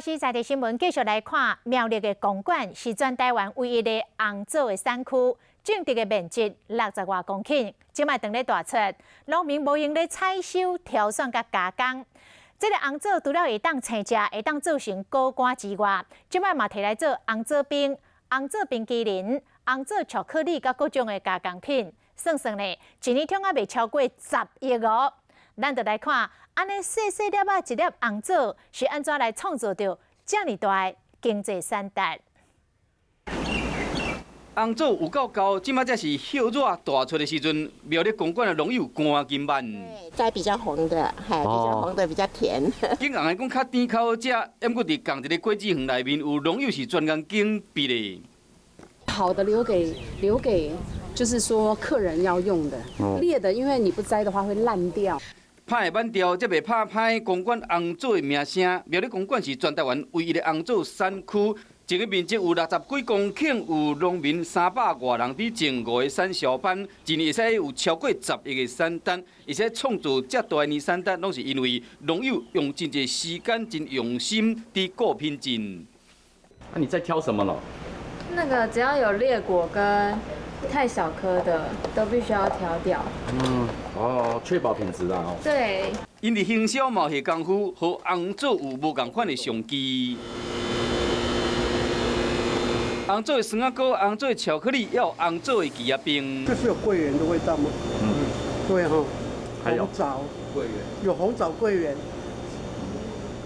是在地新聞繼續來看，苗栗的公館是全台灣唯一的紅棗的產區，種植的面積60外公頃。這擺當咧大出，農民無閒咧採收、挑選佮加工。這个紅棗除了會當青食，會當做成果乾之外，這擺嘛提來做紅棗冰、紅棗冰淇淋、紅棗巧克力佮各種的加工品。算算咧，一年通仔賣超過10億哦。咱就來看，按呢細細粒仔一粒紅棗是按怎來創造著遮爾大的經濟產值。紅棗有夠厚，這擺才是葉熱大出的時陣，苗栗公館的農友趕緊挽。摘比較紅的，比較紅的比較甜。景紅的講較甜較好食，毋過佇仝一个果子園內面，有農友是專工揀別的。好的留給，就是說客人要用的，劣的因為你不摘的話會爛掉。拍會挽掉，才袂拍歹公館紅棗的名聲。苗栗公館是全台灣唯一的紅棗產區，這个面積有60幾公頃，有農民300外人佇種五个產銷班，一年會使有超過10億的產單，而且創造遮大的年產單，攏是因為農友用真濟時間、真用心佇顧品質。那你在挑什麼了？那個只要有裂果跟太小顆的，都必須要挑掉。嗯，哦，確保品質啊。對。𪜶佇行銷嘛下功夫，予紅棗有無仝款的商機。紅棗的酸仔糕、紅棗的巧克力，還有紅棗的枝仔冰。這是有桂圓的味道嗎？嗯，對哈。還有紅棗桂圓，有紅棗桂圓。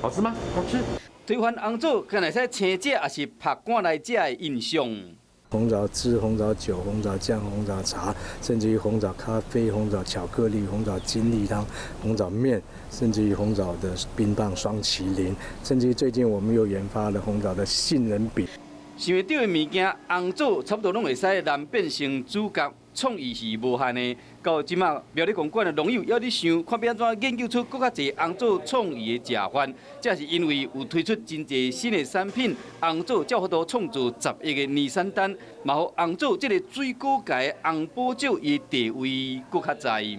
好吃嗎？好吃。推翻紅棗，敢會使青食，抑是曝乾來食的印象。紅棗汁、紅棗酒、紅棗醬、紅棗茶，甚至於紅棗咖啡、紅棗巧克力、紅棗精力湯、紅棗麵，甚至於紅棗的冰棒雙淇淋，甚至於最近我們又研發了紅棗的杏仁餅。想會著的物件，紅棗差不多攏會使難變成主角，創意是無限的。到這馬苗栗公館的農友猶佇想，看欲按怎研究出閣較濟紅棗創意的食法。這是因為有推出真濟新的產品，紅棗才有法度創造10億的年產單，嘛予紅棗這个水果界的紅寶石伊的地位閣較在。